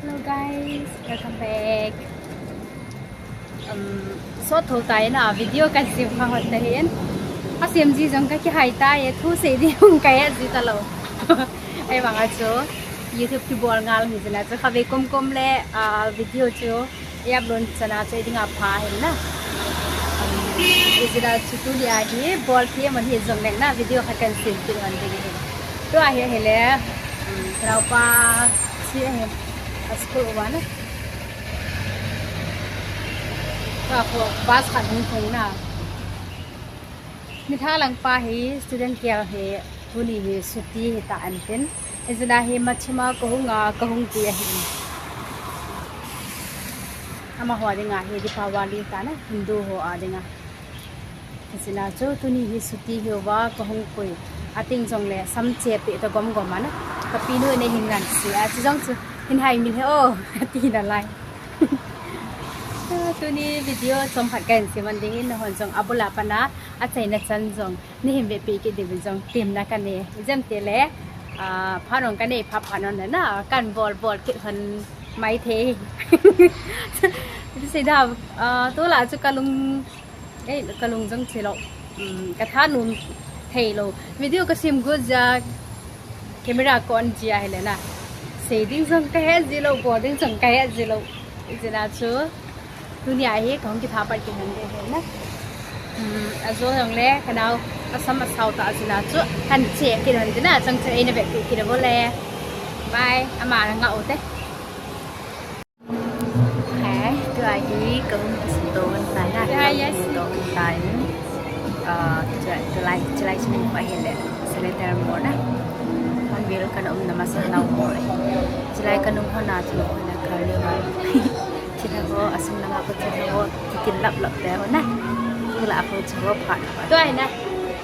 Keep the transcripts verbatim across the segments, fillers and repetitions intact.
Hello guys, welcome back. Um, sot tho tai na, video kasem kha hon ta hin. Asem ji jong kakihai tai, thu sei ding hung kahe ji talou. Ahivanga chu YouTube kibol ngal hi jeh a chu khatvei kom kom le, ah, video chu i upload chana chu i dinga pha hin na. Um, ijeh a chu tunia hi bol thei man hi jongleng na video khat kan sem kit lhon ding ahi. Tua hi ahile, um, ka naopa chi ahi, a school uva na. Tua khu bus khat hung thung na. Nilhah lang pa hi student kel hi tuni hi chutti hita antin. Hijeh a hi Machhima kahunga kahung ti ahi. Amaho dinga hi Deepavali ta na, Hindu ho a dinga. Hijeh a chu tuni hi chutti hiuva kahung pui. Atin jongle sam chepeh ta gom gom a na. Kapinu in eihin ngansi a, chu jong chu hin hai mil he o, ati nalai. Tuni video chomkhat kahin sem man ding in, nahon jong abul a pat a achaina chan jong neihin vepeh kit diuvin jong temna kanei. Ijemtile, ah, phat jong kanei pha phat jong le na, kan bol bol kit lhon maithei. Ti sei da, ah, tulai chu kalung, eh, kalung jong chilou. Um, kathanom theilou. Video kasem got jeh a camera ka on ji ahile na, sei ding jong kahe ji lou, bol ding jong kahe ji lou. Ijeh a chu tunia hi kahung kitha pat kit lhon ding ahi na. Um, ajo jongle kanao asam asao ta jeh a chu kan che kit lhon ding na, chang chu eina vepeh kit uvin le. Bye, ama na ngah u te. Hai, tua hi kahung kisuto lhon tai na, kahung kisuto lhon tai. Ah, chulai, chulai, chulai chun pa hile, Senator Mall na. Hornbill kana umna masang nau mall. Chulai kanung lhon a chu na Carnival. Chulai ho, asung langa ko chulai ho, kikin lap lap te ho na. Chulai ho chu ho phat. Tua hi na.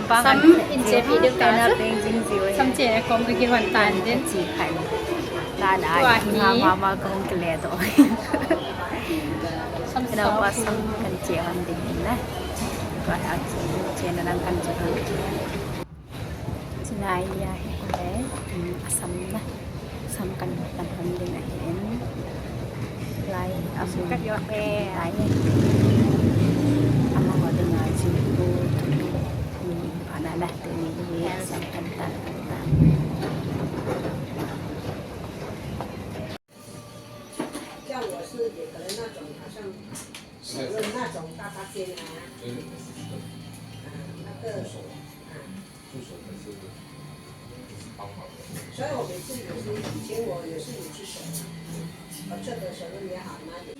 Bang sam an in chepi ding ta na chu. Peng jing ji ho. Sam che kom ka kihon tan din. Chi khan. Tan a, tua hi nga mama kahung kile to. Sam, kanaopa sam kan che hon ding na. Tua hi a che, chena lang kan che hon. Chulai a hi le, um, asam na. Sam kan tan hon ding ahin. Lai, um, lai. Amaho dinga chu tu, tu, ni, pana la, tuni hi asam kan tan, kan tan. 像我是有可能那种好像手论那种大大件啊，啊，那个，啊，所以我每次有时以前我有时也去手，我这个手论也好拿点。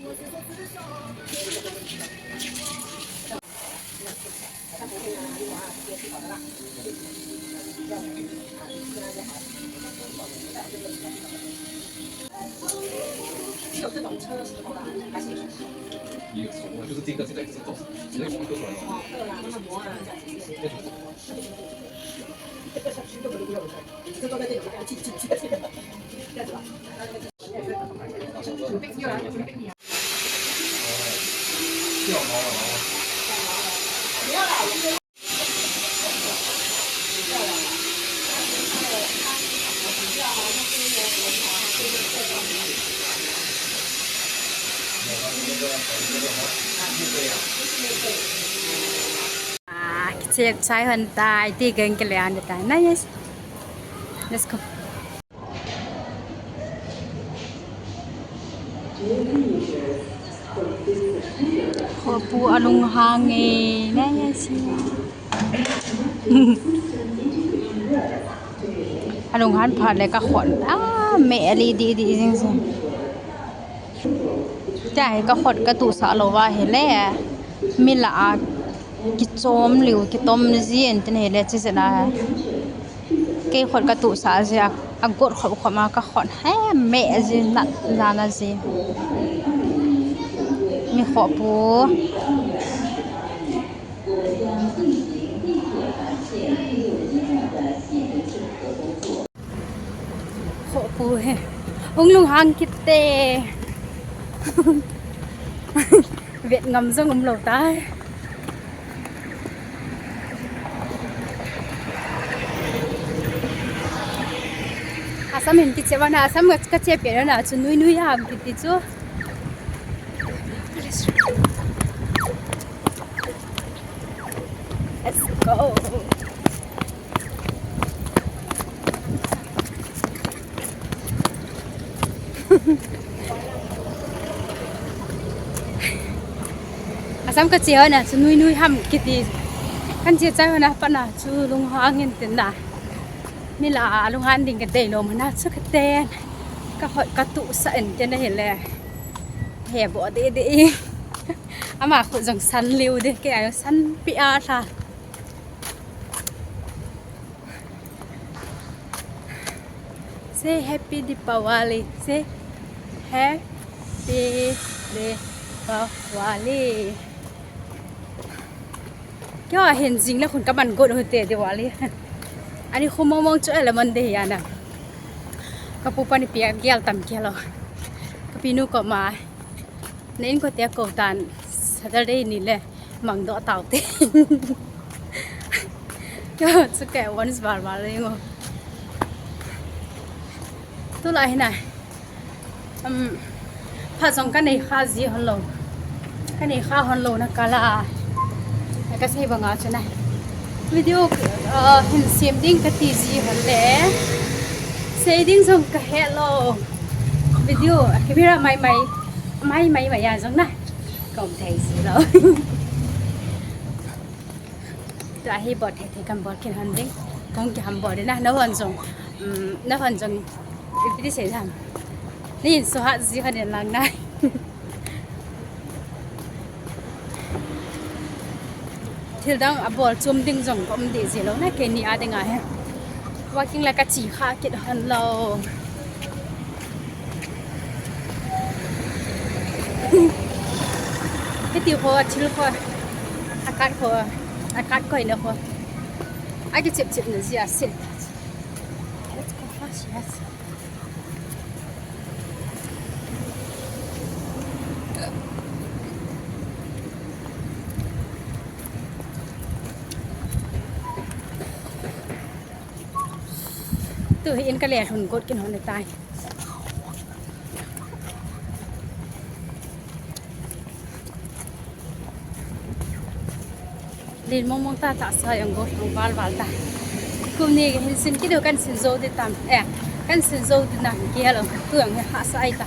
Ah, kichep chai hon tai, ti keng kile an tai. Na, yes. Let's go. Khopu alunghang e, na ya si. Alunghan phat le kakhut a meh ali di di jing jing. Tia hi kakhut katuhsah lou va hile, mi lah a kichom liu, kitom jin tin hile, chijeh a kei khut katuhsah jeh a, agot khop khop a kakhut hi meh jin, nat jana jin. Mi khopu. Khopu hi. Hung lunghang kit te. Vet ngam jong umlou tai. A Sam hin kiche vana, sam ka, kache pe na chu nui nui ham kiti chu. Let's go. Asam kache hona chu nui nui ham kiti. Kan che chai hona pana chu lunghang in tin na. Mi la a lunghan ding ka dei lom na chu ka ten. Ka hoi ka tu sa en te na hi le. He bo de de i. Ama khu jong san liu de ke ayo san pi a tha. Say happy Deepavali. Say happy Deepavali. Kya hin jing la khun ka man got hote Diwali. Ani khu mong mong chu ele Monday ya na. Ka pu pa ni pia gial tam kia lo. Ka pi nu ko ma. Na in ko te ko tan Saturday ni le mang do tau te. Kya chu ke once bar bar le ngo. Tu la hi na. Um, pha jong ka nei kha ji hon lo. Ka nei kha hon lo na ka la. Ka sei banga chu na. Video, uh, hin sem ding ka ti ji hon le. Sei ding jong ka he lo. Video, camera mai mai. Mai mai mai ya jong na. Ka um thei ji lo. Tua hi bol thei thei kan bol kin hon ding. Kong ki ham bol ding na, na hon jong, um, na hon jong, ipi ti sei ham. Ni in so ha ji hon in lang nai. Thil dang a bol chom ding jong ka um deh ji lo na, keini a ding a he. Walking la ka chi kha kit hon lo. Hiti ho, a thil ho, a kat ho, a kat koina ho. A kichep chep na ji a se. Let's go fast, yes. Tu hi in ka le lhun got kin hon tai. Lin mong mong ta ta sa yang got hong val val ta. Kum ni hin sin ki do kan sin zo di tam. Eh, kan sin zo di na ki lo. Tu yang ha sa ai ta.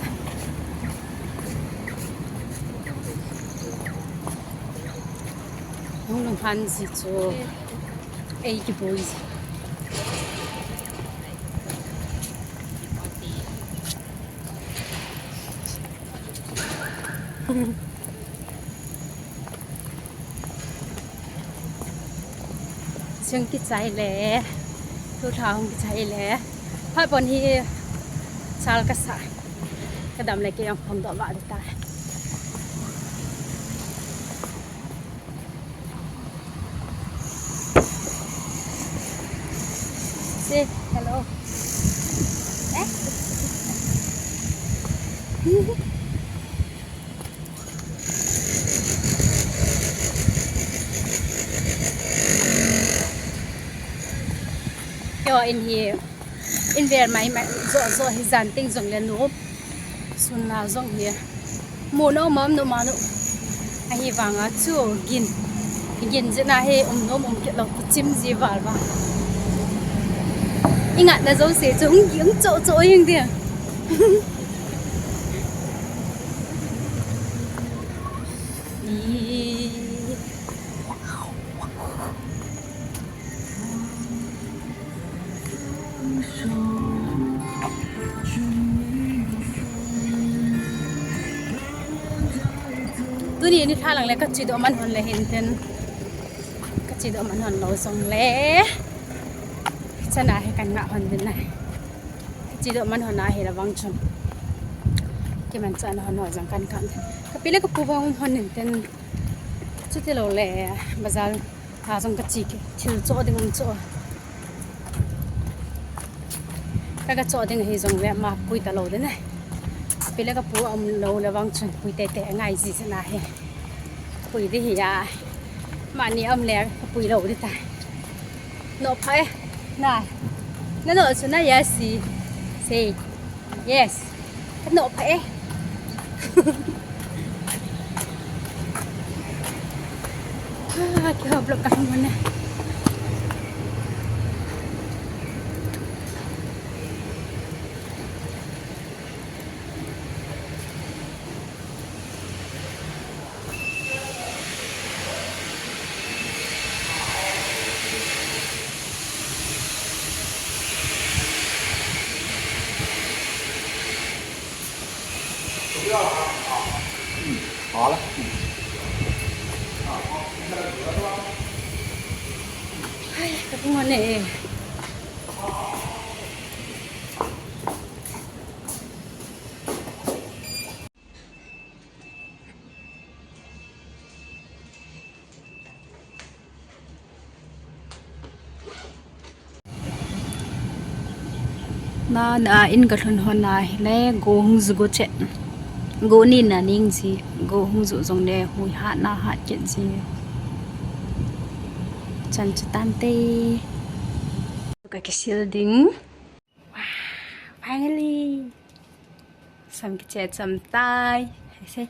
Hong lung han si chu. Ei ki boi si. Sing kichai le, tu tha hung kichai le. Phat pon hi sal ka sa. Ka dam le ke yang phong do ba de ta. Say hello. Eh? Yo in hi. In vel mai mai, zo zo hi jan teng jong le nu. Sun la jong hi. Mu no mom no ma no. Ahi vanga chu gin. Gin jina hi um nom um kit lo chu chim ji val va. I ngat na jo se chu hung gi hung cho cho hing dia. I Tuni ni thalang le ka chidoh man hon le hin ten. Ka chidoh man hon lo song le. Chana he kan nga hon din na. Ka chidoh man hon a he la vang chun. Ki man chan hon ho jang kan kan. Ka pi le ka pu vang hon hin ten. Chuti lo le bazar. Ka jong ka chi ki thil cho ding um cho. Ka ka cho ding hi jong le ma pui ta lo de ne. Pi le ka pu um lo le vang chun pui te te ngai ji na he. Pui di hi ya. Ma ni um le ka pui lo di ta. No pha e. Na. Na no chu na ya si. Hey. Yes. Kano pa eh. Ah, kihop lou ka hung ne. Ai, ka bunga ne. Na, na, in ka lhun hon a hile, go hung ju go che. Go ni na ning ji, go hung ju jong le, hui hat na hat kit ji. Chan chu tan te. Ka kisil ding. Wow, finally. Sam kiche cham tai. Hai se.